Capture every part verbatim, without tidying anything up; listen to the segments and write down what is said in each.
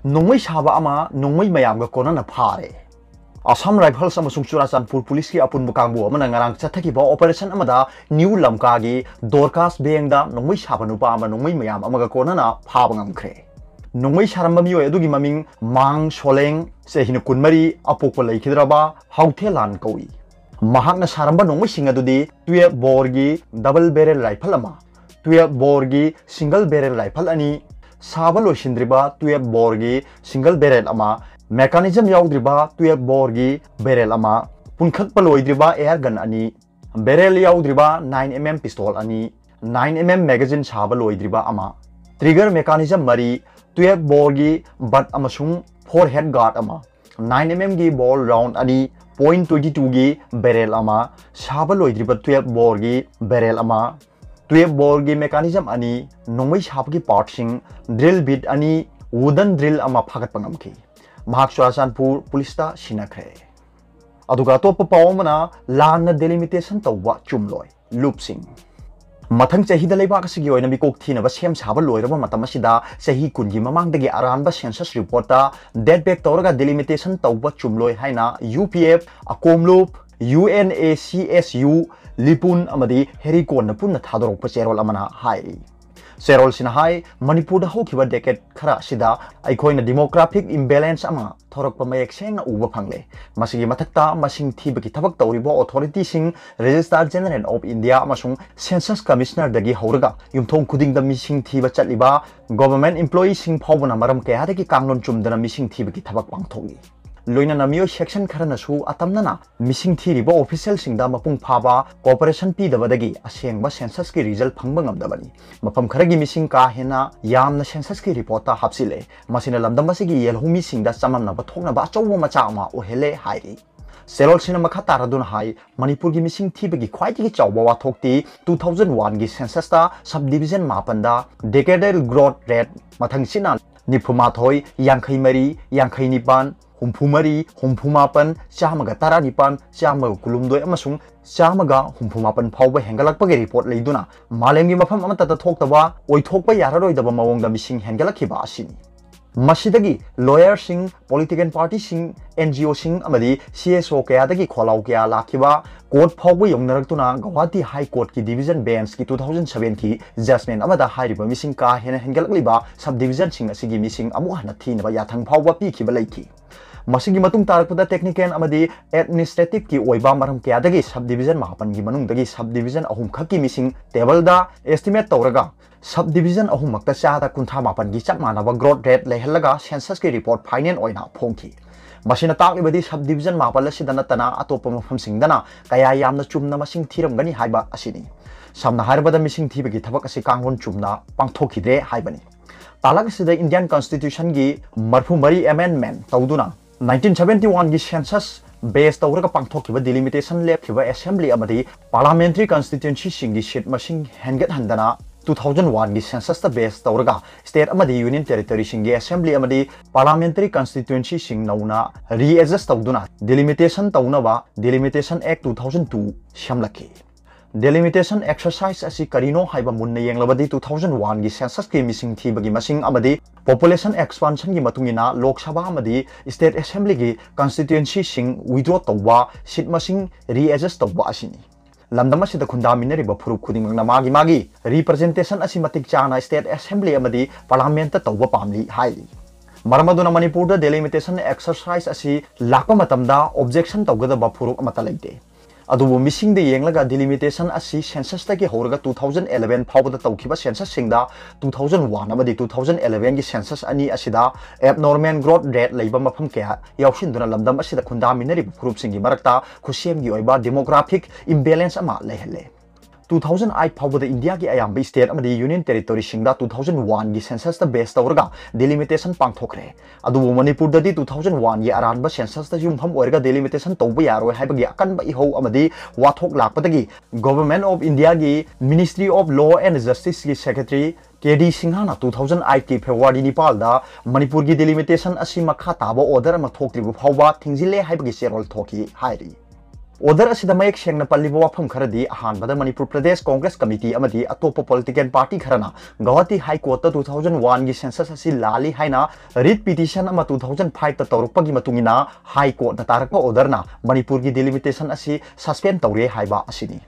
ꯅꯣꯡꯃꯩ ꯁꯥꯕ ꯑꯃ ꯅꯣꯡꯃꯩ ꯃꯌꯥꯝꯒ ꯀꯣꯟꯅꯅ ꯐꯥꯔꯦ꯫ Assam Rifles ꯑꯃꯁꯨꯡ ꯆꯨꯔꯥꯆꯥꯟꯄꯨꯔ ꯄꯨꯂꯤꯁꯀꯤ ꯑꯄꯨꯟꯕ ꯀꯥꯡꯕꯨ ꯑꯃꯅ ꯉꯔꯥꯡ ꯆꯠꯊꯈꯤꯕ operation ꯑꯃꯗ ꯅ꯭ꯌꯨ ꯂꯝꯀꯥꯒꯤ ꯗꯣꯔꯀꯥꯁ ꯕꯦꯡꯗ ꯅꯣꯡꯃꯩ ꯁꯥꯕ ꯅꯨꯄꯥ ꯑꯃ ꯅꯣꯡꯃꯩ ꯃꯌꯥꯝ ꯑꯃꯒ ꯀꯣꯟꯅꯅ ꯐꯥꯕ ꯉꯝꯈ꯭ꯔꯦ꯫ ꯅꯣꯡꯃꯩ ꯁꯥꯔꯝꯕ ꯃꯤꯑꯣꯏ ꯑꯗꯨꯒꯤ ꯃꯃꯤꯡ ꯃꯥꯡ ꯁꯣꯂꯦꯡ, ꯆꯍꯤꯅ ꯀꯨꯟꯃꯔꯤ, ꯑꯄꯣꯛꯄ ꯂꯩꯈꯤꯗ꯭ꯔꯕ ꯍꯥꯎꯊꯦꯂꯥꯟ ꯀꯧꯏ꯫ ꯃꯍꯥꯛꯅ ꯁꯥꯔꯝꯕ ꯅꯣꯡꯃꯩꯁꯤꯡ ꯑꯗꯨꯗꯤ twelve boreꯒꯤ double barrel rifle ꯑꯃ, twelve boreꯒꯤ single barrel rifle ꯑꯅꯤ, ꯁꯥꯕ ꯂꯣꯏꯁꯤꯟꯗ꯭ꯔꯤꯕ twelve boreꯒꯤ single barrel ꯑꯃ, mechanism ꯌꯥꯎꯗ꯭ꯔꯤꯕ twelve boreꯒꯤ barrel ꯑꯃ, ꯄꯨꯟꯈꯠꯄ ꯂꯣꯏꯗ꯭ꯔꯤꯕ air gun ꯑꯅꯤ, barrel ꯌꯥꯎꯗ꯭ꯔꯤꯕ nine MM pistol ꯑꯅꯤ, nine MM magazine ꯁꯥꯕ ꯂꯣꯏꯗ꯭ꯔꯤꯕ ꯑꯃ, trigger mechanism ꯃꯔꯤ, twelve boreꯒꯤ butt ꯑꯃꯁꯨꯡ forehead guard ꯑꯃ, nine MMꯒꯤ ball round ꯑꯅꯤ, point twenty twoꯒꯤ barrel ꯑꯃ, ꯁꯥꯕ ꯂꯣꯏꯗ꯭ꯔꯤꯕ twelve boreꯒꯤ barrel ꯑꯃ, twelve boreꯒꯤ mechanism ꯑꯅꯤ, ꯅꯣꯡꯃꯩ ꯁꯥꯕꯒꯤ partꯁꯤꯡ, drill bit ꯑꯅꯤ, wooden drill ꯑꯃ ꯐꯥꯒꯠꯄ ꯉꯝꯈꯤ꯫ ꯃꯍꯥꯛ ꯆꯨꯔꯥꯆꯥꯟꯄꯨꯔ ꯄꯨꯂꯤꯁꯇ ꯁꯤꯟꯅꯈ꯭ꯔꯦ꯫ ꯑꯗꯨꯒ ꯑꯇꯣꯞꯄ ꯄꯥꯎ ꯑꯃꯅ, ꯂꯥꯟꯅ delimitation ꯇꯧꯕ ꯆꯨꯝꯂꯣꯏ, ꯂꯨꯞꯁꯤꯡ꯫ ꯃꯊꯪ ꯆꯍꯤꯗ ꯂꯩꯕꯥꯛ ꯑꯁꯤꯒꯤ ꯑꯣꯏꯅ ꯃꯤꯀꯣꯛ ꯊꯤꯅꯕ ꯁꯦꯝ ꯁꯥꯕ ꯂꯣꯏꯔꯕ ꯃꯇꯝ ꯑꯁꯤꯗ, ꯆꯍꯤ ꯀꯨꯟꯒꯤ ꯃꯃꯥꯡꯗꯒꯤ ꯑꯔꯥꯟꯕ census reportꯇ date back ꯇꯧꯔꯒ delimitation ꯇꯧꯕ ꯆꯨꯝꯂꯣꯏ ꯍꯥꯏꯅ UPF, ꯑꯀꯣꯝꯂꯨꯞ, UNACSU, ꯂꯤꯄꯨꯟ ꯑꯃꯗꯤ ꯍꯦꯔꯤꯀꯣꯟꯅ ꯄꯨꯟꯅ ꯊꯥꯗꯣꯔꯛꯄ ꯆꯦꯔꯣꯜ ꯑꯃꯅ ꯍꯥꯏꯔꯤ꯫ ꯆꯦꯔꯣꯜꯁꯤꯅ ꯍꯥꯏ, ꯃꯅꯤꯄꯨꯔꯗ ꯍꯧꯈꯤꯕ decade ꯈꯔ ꯑꯁꯤꯗ ꯑꯩꯈꯣꯏꯅ demographic imbalance ꯑꯃ ꯊꯣꯔꯛꯄ ꯃꯌꯦꯛ ꯁꯦꯡꯅ ꯎꯕ ꯐꯪꯂꯦ꯫ ꯃꯁꯤꯒꯤ ꯃꯊꯛꯇ, ꯃꯁꯤꯡ ꯊꯤꯕꯒꯤ ꯊꯕꯛ ꯇꯧꯔꯤꯕ authorityꯁꯤꯡ, Registrar General of India ꯑꯃꯁꯨꯡ Census Commissionerꯗꯒꯤ ꯍꯧꯔꯒ ꯌꯨꯝꯊꯣꯡ ꯈꯨꯗꯤꯡꯗ ꯃꯤꯁꯤꯡ ꯊꯤꯕ ꯆꯠꯂꯤꯕ government employeeꯁꯤꯡ ꯐꯥꯎꯕꯅ ꯃꯔꯝ ꯀꯌꯥꯗꯒꯤ ꯀꯥꯡꯂꯣꯟ ꯆꯨꯝꯗꯅ ꯃꯤꯁꯤꯡ ꯊꯤꯕꯒꯤ ꯊꯕꯛ ꯄꯥꯡꯊꯣꯛꯂꯤ꯫ ꯂꯣꯏꯅꯅ ꯃꯤꯑꯣꯏ section ꯈꯔꯅꯁꯨ ꯑꯇꯝꯅꯅ ꯃꯤꯁꯤꯡ ꯊꯤꯔꯤꯕ officialꯁꯤꯡꯗ ꯃꯄꯨꯡ ꯐꯥꯕ cooperation ꯄꯤꯗꯕꯗꯒꯤ ꯑꯁꯦꯡꯕ censusꯀꯤ result ꯐꯪꯕ ꯉꯝꯗꯕꯅꯤ꯫ ꯃꯐꯝ ꯈꯔꯒꯤ ꯃꯤꯁꯤꯡ ꯀꯥ ꯍꯦꯟꯅ ꯌꯥꯝꯅ censusꯀꯤ reportꯇ ꯍꯥꯞꯆꯤꯜꯂꯦ꯫ ꯃꯁꯤꯅ ꯂꯝꯗꯝ ꯑꯁꯤꯒꯤ ꯌꯦꯜꯍꯧꯃꯤꯁꯤꯡꯗ ꯆꯃꯝꯅꯕ ꯊꯣꯛꯅꯕ ꯑꯆꯧꯕ ꯃꯆꯥꯛ ꯑꯃ ꯑꯣꯏꯍꯜꯂꯦ ꯍꯥꯏꯔꯤ꯫ ꯆꯦꯔꯣꯜꯁꯤꯅ ꯃꯈꯥ ꯇꯥꯔꯗꯨꯅ ꯍꯥꯏ, ꯃꯅꯤꯄꯨꯔꯒꯤ ꯃꯤꯁꯤꯡ ꯊꯤꯕꯒꯤ ꯈ꯭ꯋꯥꯏꯗꯒꯤ ꯆꯥꯎꯕ ꯋꯥꯊꯣꯛꯇꯤ two thousand oneꯒꯤ censusꯇ subdivision ꯃꯥꯄꯟꯗ decadal growth rate, ꯃꯊꯪꯁꯤꯠꯅ ꯅꯤꯐꯨꯃꯥꯊꯣꯏ, ꯌꯥꯡꯈꯩ ꯃꯔꯤ, ꯌꯥꯡꯈꯩ ꯅꯤꯄꯥꯟ, ꯍꯨꯝꯐꯨ ꯃꯔꯤ, ꯍꯨꯝꯐꯨ ꯃꯥꯄꯟ, ꯆꯥꯝꯃꯒ ꯇꯔꯥ ꯅꯤꯄꯥꯟ, ꯆꯥꯝꯃꯒ ꯀꯨꯟꯍꯨꯝꯗꯣꯏ ꯑꯃꯁꯨꯡ ꯆꯥꯝꯃꯒ ꯍꯨꯝꯐꯨ ꯃꯥꯄꯟ ꯐꯥꯎꯕ ꯍꯦꯟꯒꯠꯂꯛꯄꯒꯤ report ꯂꯩꯗꯨꯅ, ꯃꯥꯂꯦꯝꯒꯤ ꯃꯐꯝ ꯑꯃꯠꯇꯗ ꯊꯣꯛꯇꯕ, ꯑꯣꯏꯊꯣꯛꯄ ꯌꯥꯔꯔꯣꯏꯗꯕ ꯃꯑꯣꯡꯗ ꯃꯤꯁꯤꯡ ꯍꯦꯟꯒꯠꯂꯛꯈꯤꯕ ꯑꯁꯤꯅꯤ꯫ ꯃꯁꯤꯗꯒꯤ ꯂꯣꯌꯔꯁꯤꯡ, ꯄꯣꯂꯤꯇꯤꯀꯦꯜ ꯄꯥꯔꯇꯤꯁꯤꯡ, ꯑꯦꯟ ꯖꯤ ꯑꯣꯁꯤꯡ ꯑꯃꯗꯤ ꯁꯤ ꯑꯦꯁ ꯑꯣ ꯀꯌꯥꯗꯒꯤ ꯈꯣꯜꯂꯥꯎ ꯀꯌꯥ ꯂꯥꯛꯈꯤꯕ, ꯀꯣꯔꯠ ꯐꯥꯎꯕ ꯌꯧꯅꯔꯛꯇꯨꯅ ꯒꯧꯍꯥꯇꯤ ꯍꯥꯏ ꯀꯣꯔꯠꯀꯤ ꯗꯤꯚꯤꯖꯟ ꯕꯦꯟꯁꯀꯤ two thousand sevenꯒꯤ ꯖꯖꯃꯦꯟ ꯑꯃꯗ ꯍꯥꯏꯔꯤꯕ ꯃꯤꯁꯤꯡ ꯀꯥ ꯍꯦꯟꯅ ꯍꯦꯟꯒꯠꯂꯛꯂꯤꯕ ꯁꯕ ꯗꯤꯚꯤꯖꯟꯁꯤꯡ ꯑꯁꯤꯒꯤ ꯃꯤꯁꯤꯡ ꯑꯃꯨꯛ ꯍꯟꯅ ꯊꯤꯅꯕ ꯌꯥꯊꯪ ꯐꯥꯎꯕ ꯄꯤꯈꯤꯕ ꯂꯩꯈꯤ꯫ ꯃꯁꯤꯒꯤ ꯃꯇꯨꯡ ꯇꯥꯔꯛꯄꯗ ꯇꯦꯛꯅꯤꯀꯦꯜ ꯑꯃꯗꯤ ꯑꯦꯗꯃꯤꯅꯤꯁꯇ꯭ꯔꯦꯇꯤꯚꯀꯤ ꯑꯣꯏꯕ ꯃꯔꯝ ꯀꯌꯥꯗꯒꯤ ꯁꯕ ꯗꯤꯚꯤꯖꯟ ꯃꯥꯄꯟꯒꯤ ꯃꯅꯨꯡꯗꯒꯤ ꯁꯕ ꯗꯤꯚꯤꯖꯟ ꯑꯍꯨꯝꯈꯛꯀꯤ ꯃꯤꯁꯤꯡ ꯇꯦꯕꯜꯗ ꯑꯦꯁꯇꯤꯃꯦꯠ ꯇꯧꯔꯒ ꯁꯕ ꯗꯤꯚꯤꯖꯟ ꯑꯍꯨꯝꯃꯛꯇ ꯆꯥꯗ ꯀꯨꯟꯊ꯭ꯔꯥ ꯃꯥꯄꯟꯒꯤ ꯆꯞ ꯃꯥꯟꯅꯕ ꯒ꯭ꯔꯣꯠ ꯔꯦꯠ ꯂꯩꯍꯜꯂꯒ ꯁꯦꯟꯁꯁꯀꯤ ꯔꯤꯄꯣꯔꯠ ꯐꯥꯏꯅꯦꯜ ꯑꯣꯏꯅ ꯐꯣꯡꯈꯤ꯫ ꯃꯁꯤꯅ ꯇꯥꯛꯂꯤꯕꯗꯤ ꯁꯕ ꯗꯤꯚꯤꯖꯟ ꯃꯥꯄꯜ ꯑꯁꯤꯗ ꯅꯠꯇꯅ ꯑꯇꯣꯞꯄ ꯃꯐꯝꯁꯤꯡꯗꯅ ꯀꯌꯥ ꯌꯥꯝꯅ ꯆꯨꯝꯅ ꯃꯁꯤꯡ ꯊꯤꯔꯝꯒꯅꯤ ꯍꯥꯏꯕ ꯑꯁꯤꯅꯤ꯫ ꯁꯝꯅ ꯍꯥꯏꯔꯕꯗ, ꯃꯤꯁꯤꯡ ꯊꯤꯕꯒꯤ ꯊꯕꯛ ꯑꯁꯤ ꯀꯥꯡꯂꯣꯟ ꯆꯨꯝꯅ ꯄꯥꯡꯊꯣꯛꯈꯤꯗ꯭ꯔꯦ ꯍꯥꯏꯕꯅꯤ꯫ ꯇꯥꯂꯛ ꯑꯁꯤꯗ ꯏꯟꯗꯤꯌꯥꯟ ꯀꯟꯁꯇꯤꯇ꯭ꯌꯨꯁꯟꯒꯤ ꯃꯔꯐꯨ ꯃꯔꯤ ꯑꯦꯃꯦꯟꯗꯃꯦꯟ ꯇꯧꯗꯨꯅ nineteen seventy oneꯒꯤ ꯁꯦꯟꯁꯁ ꯕꯦꯁ ꯇꯧꯔꯒ ꯄꯥꯡꯊꯣꯛꯈꯤꯕ ꯗꯤꯂꯤꯃꯤꯇꯦꯁꯟ ꯂꯦꯞꯈꯤꯕ ꯑꯦꯁꯦꯝꯕ꯭ꯂꯤ ꯑꯃꯗꯤ ꯄꯥꯔꯂꯥꯃꯦꯟꯇꯔꯤ ꯀꯟꯁꯇꯤꯇ꯭ꯌꯨꯟꯁꯤꯁꯤꯡꯒꯤ ꯁꯤꯠ ꯃꯁꯤꯡ ꯍꯦꯟꯒꯠꯍꯟꯗꯅ two thousand oneꯒꯤ ꯁꯦꯟꯁꯁꯇ ꯕꯦꯁ ꯇꯧꯔꯒ ꯁ꯭ꯇꯦꯠ ꯑꯃꯗꯤ ꯌꯨꯅꯤꯌꯟ ꯇꯦꯔꯤꯇꯣꯔꯤꯁꯤꯡꯒꯤ ꯑꯦꯁꯦꯝꯕ꯭ꯂꯤ ꯑꯃꯗꯤ ꯄꯥꯔꯂꯥꯃꯦꯟꯇꯔꯤ ꯀꯟꯁꯇꯤꯇ꯭ꯌꯨꯟꯁꯤꯁꯤꯡ ꯅꯧꯅ ꯔꯤꯑꯦꯗꯖꯁ ꯇꯧꯗꯨꯅ ꯗꯤꯂꯤꯃꯤꯇꯦꯁꯟ ꯇꯧꯅꯕ delimitation act two thousand two ꯁꯦꯝꯂꯛꯈꯤ꯫ ꯗꯤꯂꯤꯃꯤꯇꯦꯁꯟ ꯑꯦꯛꯁꯔꯁꯥꯏꯁ ꯑꯁꯤ ꯀꯔꯤꯅꯣ ꯍꯥꯏꯕ ꯃꯨꯟꯅ ꯌꯦꯡꯂꯕꯗꯤ, two thousand oneꯒꯤ ꯁꯦꯟꯁꯁꯀꯤ ꯃꯤꯁꯤꯡ ꯊꯤꯕꯒꯤ ꯃꯁꯤꯡ ꯑꯃꯗꯤ ꯄꯣꯄꯨꯂꯦꯁꯟ ꯑꯦꯛꯁꯄꯥꯟꯁꯟꯒꯤ ꯃꯇꯨꯡ ꯏꯟꯅ ꯂꯣꯛ ꯁꯚꯥ ꯑꯃꯗꯤ ꯁ꯭ꯇꯦꯠ ꯑꯦꯁꯦꯝꯕ꯭ꯂꯤꯒꯤ ꯀꯟꯁꯇꯤꯇ꯭ꯌꯨꯑꯦꯟꯁꯤꯁꯤꯡ ꯋꯤꯗ꯭ꯔꯣ ꯇꯧꯕ, ꯁꯤꯠ ꯃꯁꯤꯡ ꯔꯤꯑꯦꯗꯖꯁ ꯇꯧꯕ ꯑꯁꯤꯅꯤ꯫ ꯂꯝꯗꯝ ꯑꯁꯤꯗ ꯈꯨꯟꯗꯥꯃꯤꯟꯅꯔꯤꯕ ꯐꯨꯔꯨꯞ ꯈꯨꯗꯤꯡꯃꯛꯅ ꯃꯥꯒꯤ ꯃꯥꯒꯤ ꯔꯤꯄ꯭ꯔꯖꯦꯟꯇꯦꯁꯟ ꯑꯁꯤ ꯃꯇꯤꯛ ꯆꯥꯅ ꯁ꯭ꯇꯦꯠ ꯑꯦꯁꯦꯝꯕ꯭ꯂꯤ ꯑꯃꯗꯤ ꯄꯥꯔꯂꯥꯃꯦꯟꯠꯇ ꯇꯧꯕ ꯄꯥꯝꯂꯤ ꯍꯥꯏꯔꯤ꯫ ꯃꯔꯝ ꯑꯗꯨꯅ ꯃꯅꯤꯄꯨꯔꯗ ꯗꯤꯂꯤꯃꯤꯇꯦꯁꯟ ꯑꯦꯛꯁꯔꯁꯥꯏꯁ ꯑꯁꯤ ꯂꯥꯛꯄ ꯃꯇꯝꯗ ꯑꯣꯕꯖꯦꯛꯁꯟ ꯇꯧꯒꯗꯕ ꯐꯨꯔꯨꯞ ꯑꯃꯠꯇ ꯂꯩꯇꯦ꯫ ꯑꯗꯨꯕꯨ ꯃꯤꯁꯤꯡꯗ ꯌꯦꯡꯂꯒ ꯗꯤꯂꯤꯃꯤꯇꯦꯁꯟ ꯑꯁꯤ ꯁꯦꯟꯁꯁꯇꯒꯤ ꯍꯧꯔꯒ two thousand eleven ꯐꯥꯎꯕꯗ ꯇꯧꯈꯤꯕ ꯁꯦꯟꯁꯁꯁꯤꯡꯗ two thousand one ꯑꯃꯗꯤ two thousand elevenꯒꯤ ꯁꯦꯟꯁꯁ ꯑꯅꯤ ꯑꯁꯤꯗ ꯑꯦꯕꯅꯣꯔꯃꯦꯜ ꯒ꯭ꯔꯣꯠ ꯔꯦꯠ ꯂꯩꯕ ꯃꯐꯝ ꯀꯌꯥ ꯌꯥꯎꯁꯤꯟꯗꯨꯅ ꯂꯝꯗꯝ ꯑꯁꯤꯗ ꯈꯨꯟꯗꯥꯃꯤꯟꯅꯔꯤꯕ ꯐꯨꯔꯨꯞꯁꯤꯡꯒꯤ ꯃꯔꯛꯇ ꯈꯨꯠꯁꯦꯝꯒꯤ ꯑꯣꯏꯕ ꯗꯦꯃꯣꯒ꯭ꯔꯥꯐꯤꯛ ꯏꯝꯕꯦꯂꯦꯟꯁ ꯑꯃ ꯂꯩꯍꯜꯂꯦ꯫ Two thousand eight ꯐꯥꯎꯕꯗ ꯏꯟꯗꯤꯌꯥꯒꯤ ꯑꯌꯥꯝꯕ ꯁ꯭ꯇꯦꯠ ꯑꯃꯗꯤ ꯌꯨꯅꯤꯌꯟ ꯇꯦꯔꯤꯇꯣꯔꯤꯁꯤꯡꯗ two thousand oneꯒꯤ ꯁꯦꯟꯁꯁꯇ ꯕꯦꯁ ꯇꯧꯔꯒ ꯗꯤꯂꯤꯃꯤꯇꯦꯁꯟ ꯄꯥꯡꯊꯣꯛꯈ꯭ꯔꯦ꯫ ꯑꯗꯨꯕꯨ ꯃꯅꯤꯄꯨꯔꯗꯗꯤ two thousand oneꯒꯤ ꯑꯔꯥꯟꯕ ꯁꯦꯟꯁꯁꯇ ꯌꯨꯝꯐꯝ ꯑꯣꯏꯔꯒ ꯗꯤꯂꯤꯃꯤꯇꯦꯁꯟ ꯇꯧꯕ ꯌꯥꯔꯣꯏ ꯍꯥꯏꯕꯒꯤ ꯑꯀꯟꯕ ꯏꯍꯧ ꯑꯃꯗꯤ ꯋꯥꯊꯣꯛ ꯂꯥꯛꯄꯗꯒꯤ Government of Indiaꯒꯤ Ministry of Law and Justiceꯀꯤ Secretary ꯀꯦ ꯗꯤ ꯁꯤꯡꯍꯅ two thousand eightꯀꯤ February ꯅꯤꯄꯥꯜꯗ ꯃꯅꯤꯄꯨꯔꯒꯤ ꯗꯤꯂꯤꯃꯤꯇꯦꯁꯟ ꯑꯁꯤ ꯃꯈꯥ ꯇꯥꯕ ꯑꯣꯔꯗꯔ ꯑꯃ ꯊꯣꯛꯇ꯭ꯔꯤꯕ ꯐꯥꯎꯕ ꯊꯤꯡꯖꯤꯜꯂꯦ ꯍꯥꯏꯕꯒꯤ ꯆꯦꯔꯣꯜ ꯊꯣꯛꯈꯤ ꯍꯥꯏꯔꯤ꯫ Order ꯑꯁꯤꯗ ꯃꯌꯦꯛ ꯁꯦꯡꯅ ꯄꯜꯂꯤꯕ ꯋꯥꯐꯝ ꯈꯔꯗꯤ, ꯑꯍꯥꯟꯕꯗ, ꯃꯅꯤꯄꯨꯔ ꯄ꯭ꯔꯗꯦꯁ ꯀꯣꯡꯒ꯭ꯔꯦꯁ ꯀꯃꯤꯇꯤ ꯑꯃꯗꯤ ꯑꯇꯣꯞꯄ ꯄꯣꯂꯤꯇꯤꯀꯦꯜ ꯄꯥꯔꯇꯤ ꯈꯔꯅ ꯒꯧꯍꯥꯇꯤ ꯍꯥꯏ ꯀꯣꯔꯠꯇ two thousand one ꯒꯤ ꯁꯦꯟꯁꯁ ꯑꯁꯤ ꯂꯥꯜꯂꯤ ꯍꯥꯏꯅ ꯔꯤꯠ ꯄꯤꯇꯤꯁꯟ ꯑꯃ two thousand five ꯇ ꯇꯧꯔꯛꯄꯒꯤ ꯃꯇꯨꯡ ꯏꯟꯅ ꯍꯥꯏ ꯀꯣꯔꯠꯅ ꯇꯥꯔꯛꯄ order ꯅ ꯃꯅꯤꯄꯨꯔꯒꯤ ꯗꯤꯂꯤꯃꯤꯇꯦꯁꯟ ꯑꯁꯤ ꯁꯁꯄꯦꯟ ꯇꯧꯔꯦ ꯍꯥꯏꯕ ꯑꯁꯤꯅꯤ꯫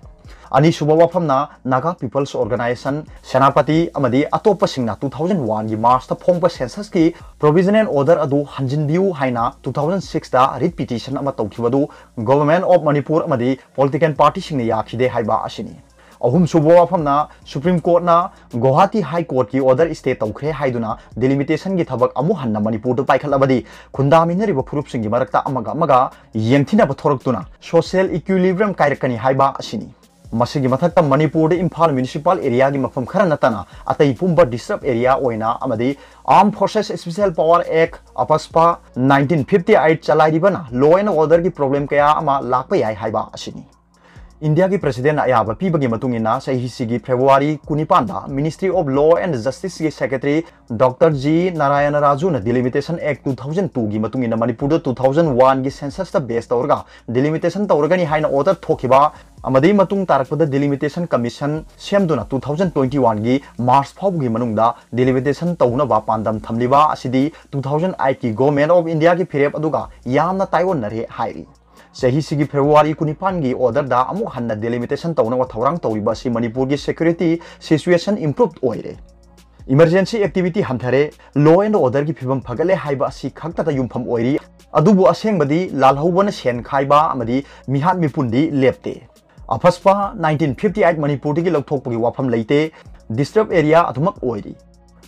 ꯑꯅꯤꯁꯨꯕ ꯋꯥꯐꯝꯅ, ꯅꯥꯒꯥ ꯄꯤꯄꯜꯁ ꯑꯣꯔꯒꯅꯥꯏꯖꯦꯁꯟ, ꯁꯦꯅꯥꯄꯇꯤ ꯑꯃꯗꯤ ꯑꯇꯣꯞꯄꯁꯤꯡꯅ two thousand one ꯒꯤ ꯃꯥꯔꯆꯇ ꯐꯣꯡꯕ ꯁꯦꯟꯁꯁꯀꯤ ꯄ꯭ꯔꯣꯚꯤꯖꯅꯦꯜ ꯑꯣꯔꯗꯔ ꯑꯗꯨ ꯍꯟꯖꯤꯟꯕꯤꯌꯨ ꯍꯥꯏꯅ two thousand six ꯇ ꯔꯤꯠ ꯄꯤꯇꯤꯁꯟ ꯑꯃ ꯇꯧꯈꯤꯕꯗꯨ ꯒꯣꯚꯔꯟꯃꯦꯟꯠ ꯑꯣꯐ ꯃꯅꯤꯄꯨꯔ ꯑꯃꯗꯤ ꯄꯣꯂꯤꯇꯤꯀꯦꯜ ꯄꯥꯔꯇꯤꯁꯤꯡꯅ ꯌꯥꯈꯤꯗꯦ ꯍꯥꯏꯕ ꯑꯁꯤꯅꯤ꯫ ꯑꯍꯨꯝꯁꯨꯕ ꯋꯥꯐꯝꯅ, ꯁꯨꯄ꯭ꯔꯤꯝ ꯀꯣꯔꯠꯅ ꯒꯧꯍꯥꯇꯤ ꯍꯥꯏ ꯀꯣꯔꯠꯀꯤ ꯑꯣꯔꯗꯔ ꯁ꯭ꯇꯦ ꯇꯧꯈ꯭ꯔꯦ ꯍꯥꯏꯗꯨꯅ ꯗꯤꯂꯤꯃꯤꯇꯦꯁꯟꯒꯤ ꯊꯕꯛ ꯑꯃꯨꯛ ꯍꯟꯅ ꯃꯅꯤꯄꯨꯔꯗ ꯄꯥꯏꯈꯠꯂꯕꯗꯤ, ꯈꯨꯟꯗꯥꯃꯤꯟꯅꯔꯤꯕ ꯐꯨꯔꯨꯞꯁꯤꯡꯒꯤ ꯃꯔꯛꯇ ꯑꯃꯒ ꯑꯃꯒ ꯌꯦꯡꯊꯤꯅꯕ ꯊꯣꯔꯛꯇꯨꯅ social equilibrium ꯀꯥꯏꯔꯛꯀꯅꯤ ꯍꯥꯏꯕ ꯑꯁꯤꯅꯤ꯫ ꯃꯁꯤꯒꯤ ꯃꯊꯛꯇ, ꯃꯅꯤꯄꯨꯔꯗ ꯏꯝꯐꯥꯜ ꯃ꯭ꯌꯨꯅꯤꯁꯤꯄꯥꯜ ꯑꯦꯔꯤꯌꯥꯒꯤ ꯃꯐꯝ ꯈꯔ ꯅꯠꯇꯅ ꯑꯇꯩ ꯄꯨꯝꯕ ꯗꯤꯁꯇꯔꯕ ꯑꯦꯔꯤꯌꯥ ꯑꯣꯏꯅ ꯑꯃꯗꯤ Armed Forces Special Power Act, AFSPA, nineteen fifty eight ꯆꯂꯥꯏꯔꯤꯕꯅ law and order ꯒꯤ ꯄ꯭ꯔꯣꯕ꯭ꯂꯦꯝ ꯀꯌꯥ ꯑꯃ ꯂꯥꯛꯄ ꯌꯥꯏ ꯍꯥꯏꯕ ꯑꯁꯤꯅꯤ꯫ ꯏꯟꯗꯤꯌꯥꯒꯤ ꯄ꯭ꯔꯦꯁꯤꯗꯦꯟꯠꯅ ꯑꯌꯥꯕ ꯄꯤꯕꯒꯤ ꯃꯇꯨꯡ ꯏꯟꯅ, ꯆꯍꯤꯁꯤꯒꯤ ꯐꯦꯕ꯭ꯔꯨꯋꯥꯔꯤ ꯀꯨꯟꯅꯤꯄꯥꯟꯗ Ministry of Law and Justice ꯀꯤ ꯁꯦꯀ꯭ꯔꯦꯇꯔꯤ ꯗꯣꯛꯇꯔ ꯖꯤ ꯅꯥꯔꯥꯌꯅ ꯔꯥꯖꯨꯅ Delimitation Act two thousand two ꯒꯤ ꯃꯇꯨꯡ ꯏꯟꯅ ꯃꯅꯤꯄꯨꯔꯗ two thousand one ꯒꯤ ꯁꯦꯟꯁꯁꯇ ꯕꯦꯁ ꯇꯧꯔꯒ ꯗꯤꯂꯤꯃꯤꯇꯦꯁꯟ ꯇꯧꯔꯒꯅꯤ ꯍꯥꯏꯅ ꯑꯣꯔꯗꯔ ꯊꯣꯛꯈꯤꯕ ꯑꯃꯗꯤ ꯃꯇꯨꯡ ꯇꯥꯔꯛꯄꯗ ꯗꯤꯂꯤꯃꯤꯇꯦꯁꯟ ꯀꯃꯤꯁꯟ ꯁꯦꯝꯗꯨꯅ two thousand twenty one ꯒꯤ ꯃꯥꯔꯆ ꯐꯥꯎꯕꯒꯤ ꯃꯅꯨꯡꯗ ꯗꯤꯂꯤꯃꯤꯇꯦꯁꯟ ꯇꯧꯅꯕ ꯄꯥꯟꯗꯝ ꯊꯝꯂꯤꯕ ꯑꯁꯤꯗꯤ two thousand eight ꯀꯤ Government of India ꯒꯤ ꯐꯤꯔꯦꯞ ꯑꯗꯨꯒ ꯌꯥꯝꯅ ꯇꯥꯏꯑꯣꯟꯅꯔꯦ ꯍꯥꯏꯔꯤ꯫ ꯆꯍꯤꯁꯤꯒꯤ ꯐꯦꯕ꯭ꯔꯨꯋꯥꯔꯤ ꯀꯨꯟꯅꯤꯄꯥꯟꯒꯤ ꯑꯣꯔꯗꯔꯗ ꯑꯃꯨꯛ ꯍꯟꯅ ꯗꯤꯂꯤꯃꯤꯇꯦꯁꯟ ꯇꯧꯅꯕ ꯊꯧꯔꯥꯡ ꯇꯧꯔꯤꯕ ꯑꯁꯤ ꯃꯅꯤꯄꯨꯔꯒꯤ ꯁꯦꯀ꯭ꯌꯨꯔꯤꯇꯤ ꯁꯤꯆꯨꯋꯦꯁꯟ ꯏꯝꯄ꯭ꯔꯨꯚ ꯑꯣꯏꯔꯦ, ꯏꯃꯔꯖꯦꯟꯁꯤ ꯑꯦꯛꯇꯤꯚꯤꯇꯤ ꯍꯟꯊꯔꯦ, law and order ꯒꯤ ꯐꯤꯕꯝ ꯐꯒꯠꯂꯦ ꯍꯥꯏꯕ ꯑꯁꯤ ꯈꯛꯇꯗ ꯌꯨꯝꯐꯝ ꯑꯣꯏꯔꯤ꯫ ꯑꯗꯨꯕꯨ ꯑꯁꯦꯡꯕꯗꯤ ꯂꯥꯜꯍꯧꯕꯅ ꯁꯦꯟ ꯈꯥꯏꯕ ꯑꯃꯗꯤ ꯃꯤꯍꯥꯠ ꯃꯤꯄꯨꯟꯗꯤ ꯂꯦꯞꯇꯦ꯫ AFSPA nineteen fifty eight ꯃꯅꯤꯄꯨꯔꯗꯒꯤ ꯂꯧꯊꯣꯛꯄꯒꯤ ꯋꯥꯐꯝ ꯂꯩꯇꯦ꯫ ꯗꯤꯁꯇꯔꯕ ꯑꯦꯔꯤꯌꯥ ꯑꯗꯨꯃꯛ ꯑꯣꯏꯔꯤ꯫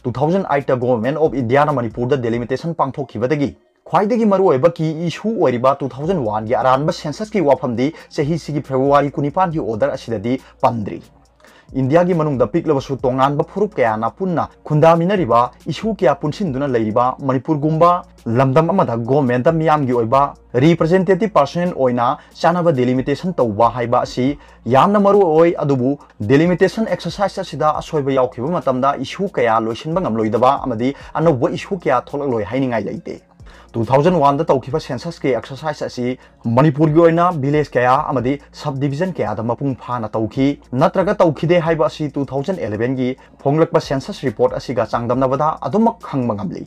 Two thousand eight ꯇ Government of India ꯅ ꯃꯅꯤꯄꯨꯔꯗ ꯗꯤꯂꯤꯃꯤꯇꯦꯁꯟ ꯄꯥꯡꯊꯣꯛꯈꯤꯕꯗꯒꯤ ꯈ꯭ꯋꯥꯏꯗꯒꯤ ꯃꯔꯨꯑꯣꯏꯕ ꯀꯤ ꯏꯁꯨ ꯑꯣꯏꯔꯤꯕ two thousand one ꯒꯤ ꯑꯔꯥꯟꯕ ꯁꯦꯟꯁꯁꯀꯤ ꯋꯥꯐꯝꯗꯤ ꯆꯍꯤꯁꯤꯒꯤ ꯐꯦꯕ꯭ꯔꯨꯋꯥꯔꯤ ꯀꯨꯟꯅꯤꯄꯥꯟꯒꯤ ꯑꯣꯔꯗꯔ ꯑꯁꯤꯗꯗꯤ ꯄꯟꯗ꯭ꯔꯤ꯫ ꯏꯟꯗꯤꯌꯥꯒꯤ ꯃꯅꯨꯡꯗ ꯄꯤꯛꯂꯕꯁꯨ ꯇꯣꯉꯥꯟꯕ ꯐꯨꯔꯨꯞ ꯀꯌꯥꯅ ꯄꯨꯟꯅ ꯈꯨꯟꯗꯥꯃꯤꯟꯅꯔꯤꯕ ꯏꯁꯨ ꯀꯌꯥ ꯄꯨꯟꯁꯤꯟꯗꯨꯅ ꯂꯩꯔꯤꯕ ꯃꯅꯤꯄꯨꯔꯒꯨꯝꯕ ꯂꯝꯗꯝ ꯑꯃꯗ ꯒꯣꯚꯔꯟꯃꯦꯟꯠꯇ ꯃꯤꯌꯥꯝꯒꯤ ꯑꯣꯏꯕ ꯔꯤꯄ꯭ꯔꯖꯦꯟꯇꯦꯇꯤꯚ ꯄꯔꯁꯟ ꯑꯣꯏꯅ ꯆꯥꯟꯅꯕ ꯗꯤꯂꯤꯃꯤꯇꯦꯁꯟ ꯇꯧꯕ ꯍꯥꯏꯕ ꯑꯁꯤ ꯌꯥꯝꯅ ꯃꯔꯨ ꯑꯣꯏ꯫ ꯑꯗꯨꯕꯨ ꯗꯤꯂꯤꯃꯤꯇꯦꯁꯟ ꯑꯦꯛꯁꯔꯁꯥꯏꯖ ꯑꯁꯤꯗ ꯑꯁꯣꯏꯕ ꯌꯥꯎꯈꯤꯕ ꯃꯇꯝꯗ ꯏꯁꯨ ꯀꯌꯥ ꯂꯣꯏꯁꯤꯟꯕ ꯉꯝꯂꯣꯏꯗꯕ ꯑꯃꯗꯤ ꯑꯅꯧꯕ ꯏꯁꯨ ꯀꯌꯥ ꯊꯣꯛꯂꯛꯂꯣꯏ ꯍꯥꯏꯅꯤꯡꯉꯥꯏ ꯂꯩꯇꯦ꯫ ꯇꯨ ꯊꯥꯎꯖꯟ ꯋꯥꯟꯗ ꯇꯧꯈꯤꯕ ꯁꯦꯟꯁꯁꯀꯤ ꯑꯦꯛꯁꯔꯁꯥꯏꯁ ꯑꯁꯤ ꯃꯅꯤꯄꯨꯔꯒꯤ ꯑꯣꯏꯅ ꯚꯤꯂꯦꯖ ꯀꯌꯥ ꯑꯃꯗꯤ ꯁꯕ ꯗꯤꯕꯤꯖꯟ ꯀꯌꯥꯗ ꯃꯄꯨꯡ ꯐꯥꯅ ꯇꯧꯈꯤ ꯅꯠꯇ꯭ꯔꯒ ꯇꯧꯈꯤꯗꯦ ꯍꯥꯏꯕ ꯑꯁꯤ ꯇꯨ ꯊꯥꯎꯖꯟ ꯑꯦꯂꯦꯚꯦꯟꯒꯤ ꯐꯣꯡꯂꯛꯄ ꯁꯦꯟꯁꯁ ꯔꯤꯄꯣꯔꯠ ꯑꯁꯤꯒ ꯆꯥꯡꯗꯝꯅꯕꯗ ꯑꯗꯨꯃꯛ ꯈꯪꯕ ꯉꯝꯂꯤ꯫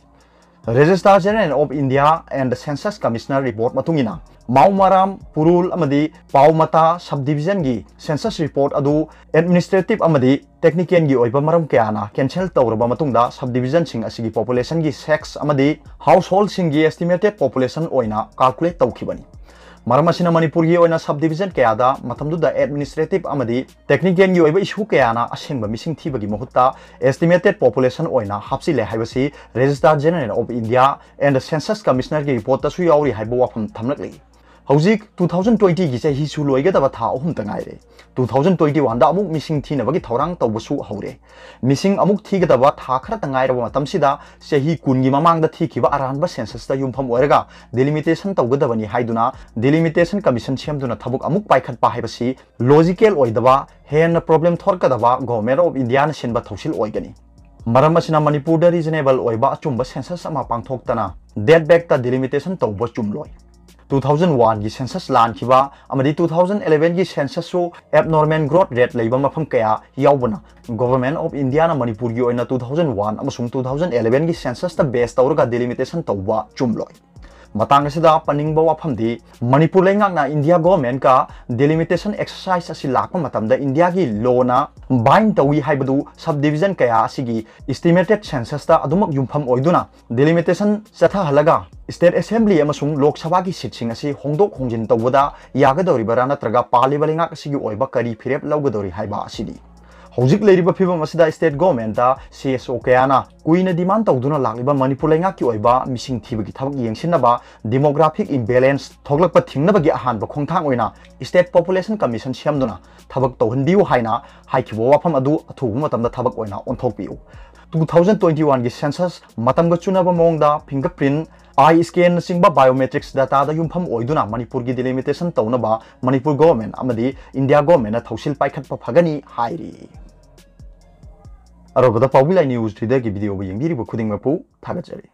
Registrar General of India and the Census Commissioner report ꯃꯇꯨꯡ ꯏꯟꯅ, ꯃꯥꯎꯃꯥꯔꯥꯝ, ꯄꯨꯔꯨꯜ ꯑꯃꯗꯤ ꯄꯥꯎꯃꯇꯥ ꯁꯕ ꯗꯤꯕꯤꯖꯟꯒꯤ ꯁꯦꯟꯁꯁ ꯔꯤꯄꯣꯔꯠ ꯑꯗꯨ ꯑꯦꯗꯃꯤꯅꯤꯁꯇ꯭ꯔꯦꯇꯤꯚ ꯑꯃꯗꯤ ꯇꯦꯛꯅꯤꯀꯦꯜꯒꯤ ꯑꯣꯏꯕ ꯃꯔꯝ ꯀꯌꯥꯅ ꯀꯦꯟꯁꯦꯜ ꯇꯧꯔꯕ ꯃꯇꯨꯡꯗ, ꯁꯕ ꯗꯤꯕꯤꯖꯟꯁꯤꯡ ꯑꯁꯤꯒꯤ ꯄꯣꯄꯨꯂꯦꯁꯟꯒꯤ ꯁꯦꯛꯁ ꯑꯃꯗꯤ ꯍꯥꯎꯁꯍꯣꯜꯁꯤꯡꯒꯤ ꯑꯦꯁꯇꯤꯃꯦꯇꯦꯗ ꯄꯣꯄꯨꯂꯦꯁꯟ ꯑꯣꯏꯅ ꯀꯥꯜꯀꯨꯂꯦꯠ ꯇꯧꯈꯤꯕꯅꯤ꯫ ꯃꯔꯝ ꯑꯁꯤꯅ ꯃꯅꯤꯄꯨꯔꯒꯤ ꯑꯣꯏꯅ ꯁꯕ ꯗꯤꯕꯤꯖꯟ ꯀꯌꯥꯗ ꯃꯇꯝꯗꯨꯗ ꯑꯦꯗꯃꯤꯅꯤꯁꯇ꯭ꯔꯦꯇꯤꯚ ꯑꯃꯗꯤ ꯇꯦꯛꯅꯤꯀꯦꯜꯒꯤ ꯑꯣꯏꯕ ꯏꯁꯨ ꯀꯌꯥꯅ ꯑꯁꯦꯡꯕ ꯃꯤꯁꯤꯡ ꯊꯤꯕꯒꯤ ꯃꯍꯨꯠꯇ ꯑꯦꯁꯇꯤꯃꯦꯇꯦꯗ ꯄꯣꯄꯨꯂꯦꯁꯟ ꯑꯣꯏꯅ ꯍꯥꯞꯆꯤꯜꯂꯦ ꯍꯥꯏꯕꯁꯤ Registrar General of India and the Census Commissionerꯒꯤ ꯔꯤꯄꯣꯔꯠꯇꯁꯨ ꯌꯥꯎꯔꯤ ꯍꯥꯏꯕ ꯋꯥꯐꯝ ꯊꯝꯂꯛꯂꯤ꯫ ꯍꯧꯖꯤꯛ ꯇꯨ ꯊꯥꯎꯖꯟ ꯇ꯭ꯋꯦꯟꯇꯤꯒꯤ ꯆꯍꯤꯁꯨ ꯂꯣꯏꯒꯗꯕ ꯊꯥ ꯑꯍꯨꯝꯇ ꯉꯥꯏꯔꯦ꯫ ꯇꯨ ꯊꯥꯎꯖꯟ ꯇ꯭ꯋꯦꯟꯇꯤ ꯋꯥꯟꯗ ꯑꯃꯨꯛ ꯃꯤꯁꯤꯡ ꯊꯤꯅꯕꯒꯤ ꯊꯧꯔꯥꯡ ꯇꯧꯕꯁꯨ ꯍꯧꯔꯦ꯫ ꯃꯤꯁꯤꯡ ꯑꯃꯨꯛ ꯊꯤꯒꯗꯕ ꯊꯥ ꯈꯔꯇ ꯉꯥꯏꯔꯕ ꯃꯇꯝꯁꯤꯗ, ꯆꯍꯤ ꯀꯨꯟꯒꯤ ꯃꯃꯥꯡꯗ ꯊꯤꯈꯤꯕ ꯑꯔꯥꯟꯕ ꯁꯦꯟꯁꯁꯇ ꯌꯨꯝꯐꯝ ꯑꯣꯏꯔꯒ ꯗꯤꯂꯤꯃꯤꯇꯦꯁꯟ ꯇꯧꯒꯗꯕꯅꯤ ꯍꯥꯏꯗꯨꯅ ꯗꯤꯂꯤꯃꯤꯇꯦꯁꯟ ꯀꯃꯤꯁꯟ ꯁꯦꯝꯗꯨꯅ ꯊꯕꯛ ꯑꯃꯨꯛ ꯄꯥꯏꯈꯠꯄ ꯍꯥꯏꯕꯁꯤ ꯂꯣꯖꯤꯀꯦꯜ ꯑꯣꯏꯗꯕ, ꯍꯦꯟꯅ ꯄ꯭ꯔꯣꯕ꯭ꯂꯦꯝ ꯊꯣꯛꯀꯗꯕ Government of Indiaꯅ ꯁꯤꯟꯕ ꯊꯧꯁꯤꯜ ꯑꯣꯏꯒꯅꯤ꯫ ꯃꯔꯝ ꯑꯁꯤꯅ ꯃꯅꯤꯄꯨꯔꯗ ꯔꯤꯖꯅꯦꯕꯜ ꯑꯣꯏꯕ ꯑꯆꯨꯝꯕ ꯁꯦꯟꯁꯁ ꯑꯃ ꯄꯥꯡꯊꯣꯛꯇꯅ ꯗꯦꯠ ꯕꯦꯛꯇ ꯗꯤꯂꯤꯃꯤꯇꯦꯁꯟ ꯇꯧꯕ ꯆꯨꯝꯂꯣꯏ꯫ ꯇꯨ ꯊꯥꯎꯖꯟ ꯋꯥꯟꯒꯤ ꯁꯦꯟꯁꯁ ꯂꯥꯟꯈꯤꯕ ꯑꯃꯗꯤ ꯇꯨ ꯊꯥꯎꯖꯟ ꯑꯦꯂꯦꯚꯦꯟꯒꯤ ꯁꯦꯟꯁꯁꯁꯨ ꯑꯦꯕꯅꯣꯔꯃꯦꯜ ꯒ꯭ꯔꯣꯊ ꯔꯦꯠ ꯂꯩꯕ ꯃꯐꯝ ꯀꯌꯥ ꯌꯥꯎꯕꯅ, Government of Indiaꯅ ꯃꯅꯤꯄꯨꯔꯒꯤ ꯑꯣꯏꯅ ꯇꯨ ꯊꯥꯎꯖꯟ ꯋꯥꯟ ꯑꯃꯁꯨꯡ ꯇꯨ ꯊꯥꯎꯖꯟ ꯑꯦꯂꯦꯚꯦꯟꯒꯤ ꯁꯦꯟꯁꯁꯇ ꯕꯦꯁ ꯇꯧꯔꯒ ꯗꯤꯂꯤꯃꯤꯇꯦꯁꯟ ꯇꯧꯕ ꯆꯨꯝꯂꯣꯏ꯫ ꯃꯇꯥꯡ ꯑꯁꯤꯗ ꯄꯟꯅꯤꯡꯕ ꯋꯥꯐꯝꯗꯤ, ꯃꯅꯤꯄꯨꯔ ꯂꯩꯉꯥꯛꯅ ꯏꯟꯗꯤꯌꯥ ꯒꯣꯚꯔꯟꯃꯦꯟꯠꯀ ꯗꯤꯂꯤꯃꯤꯇꯦꯁꯟ ꯑꯦꯛꯁꯔꯁꯥꯏꯁ ꯑꯁꯤ ꯂꯥꯛꯄ ꯃꯇꯝꯗ ꯏꯟꯗꯤꯌꯥꯒꯤ ꯂꯣꯅ ꯕꯥꯏꯟ ꯇꯧꯏ ꯍꯥꯏꯕꯗꯨ ꯁꯕ ꯗꯤꯕꯤꯖꯟ ꯀꯌꯥ ꯑꯁꯤꯒꯤ ꯏꯁꯇꯤꯃꯦꯇꯦꯗ ꯁꯦꯟꯁꯁꯇ ꯑꯗꯨꯃꯛ ꯌꯨꯝꯐꯝ ꯑꯣꯏꯗꯨꯅ ꯗꯤꯂꯤꯃꯤꯇꯦꯁꯟ ꯆꯠꯊꯍꯜꯂꯒ ꯁ꯭ꯇꯦꯠ ꯑꯦꯁꯦꯝꯕ꯭ꯂꯤ ꯑꯃꯁꯨꯡ ꯂꯣꯛ ꯁꯚꯥꯒꯤ ꯁꯤꯠꯁꯤꯡ ꯑꯁꯤ ꯍꯣꯡꯗꯣꯛ ꯍꯣꯡꯖꯤꯟ ꯇꯧꯕꯗ ꯌꯥꯒꯗꯧꯔꯤꯕꯔꯥ ꯅꯠꯇ꯭ꯔꯒ ꯄꯥꯜꯂꯤꯕ ꯂꯩꯉꯥꯛ ꯑꯁꯤꯒꯤ ꯑꯣꯏꯕ ꯀꯔꯤ ꯐꯤꯔꯦꯞ ꯂꯧꯒꯗꯧꯔꯤ ꯍꯥꯏꯕ ꯑꯁꯤꯅꯤ꯫ ꯍꯧꯖꯤꯛ ꯂꯩꯔꯤꯕ ꯐꯤꯕꯝ ꯑꯁꯤꯗ ꯁ꯭ꯇꯦꯠ ꯒꯣꯚꯔꯟꯃꯦꯟꯠꯇ ꯁꯤ ꯑꯦꯁ ꯑꯣ ꯀꯌꯥꯅ ꯀꯨꯏꯅ ꯗꯤꯃꯥꯟ ꯇꯧꯗꯨꯅ ꯂꯥꯛꯂꯤꯕ ꯃꯅꯤꯄꯨꯔ ꯂꯩꯉꯥꯛꯀꯤ ꯑꯣꯏꯕ ꯃꯤꯁꯤꯡ ꯊꯤꯕꯒꯤ ꯊꯕꯛ ꯌꯦꯡꯁꯤꯟꯅꯕ ꯗꯤꯃꯣꯒ꯭ꯔꯥꯐꯤꯛ ꯏꯝꯕꯦꯂꯦꯟꯁ ꯊꯣꯛꯂꯛꯄ ꯊꯤꯡꯅꯕꯒꯤ ꯑꯍꯥꯟꯕ ꯈꯣꯡꯊꯥꯡ ꯑꯣꯏꯅ ꯁ꯭ꯇꯦꯠ ꯄꯣꯄꯨꯂꯦꯁꯟ ꯀꯃꯤꯁꯟ ꯁꯦꯝꯗꯨꯅ ꯊꯕꯛ ꯇꯧꯍꯟꯕꯤꯌꯨ ꯍꯥꯏꯅ ꯍꯥꯏꯈꯤꯕ ꯋꯥꯐꯝ ꯑꯗꯨ ꯑꯊꯨꯕ ꯃꯇꯝꯗ ꯊꯕꯛ ꯑꯣꯏꯅ ꯑꯣꯟꯊꯣꯛꯄꯤꯌꯨ꯫ ꯇꯨ ꯊꯥꯎꯖꯟ ꯇ꯭ꯋꯦꯟꯇꯤ ꯋꯥꯟꯒꯤ ꯁꯦꯟꯁꯁ ꯃꯇꯝꯒ ꯆꯨꯅꯕ ꯃꯑꯣꯡꯗ ꯐꯤꯡꯒꯔ ꯄ꯭ꯔꯤꯟꯠ, ꯑꯥꯏ ꯁ꯭ꯀꯦꯟꯅꯆꯤꯡꯕ ꯕꯥꯏꯑꯣꯃꯦꯇ꯭ꯔꯤꯛꯁ ꯗꯥꯇꯥꯗ ꯌꯨꯝꯐꯝ ꯑꯣꯏꯗꯨꯅ ꯃꯅꯤꯄꯨꯔꯒꯤ ꯗꯤꯂꯤꯃꯤꯇꯦꯁꯟ ꯇꯧꯅꯕ ꯃꯅꯤꯄꯨꯔ ꯒꯣꯚꯔꯟꯃꯦꯟꯠ ꯑꯃꯗꯤ ꯏꯟꯗꯤꯌꯥ ꯒꯣꯚꯔꯟꯃꯦꯟꯠꯅ ꯊꯧꯁꯤꯜ ꯄꯥꯏꯈꯠꯄ ꯐꯒꯅꯤ ꯍꯥꯏꯔꯤ꯫ ꯑꯔꯣꯏꯕꯗ ꯄꯥꯎꯃꯤ ꯂꯥꯏ ꯅ꯭ꯌꯨꯁ ꯇꯨꯗꯦꯒꯤ ꯚꯤꯗꯤꯑꯣꯕꯨ ꯌꯦꯡꯕꯤꯔꯤꯕ ꯈꯨꯗꯤꯡꯃꯛꯄꯨ ꯊꯥꯒꯠꯆꯔꯤ꯫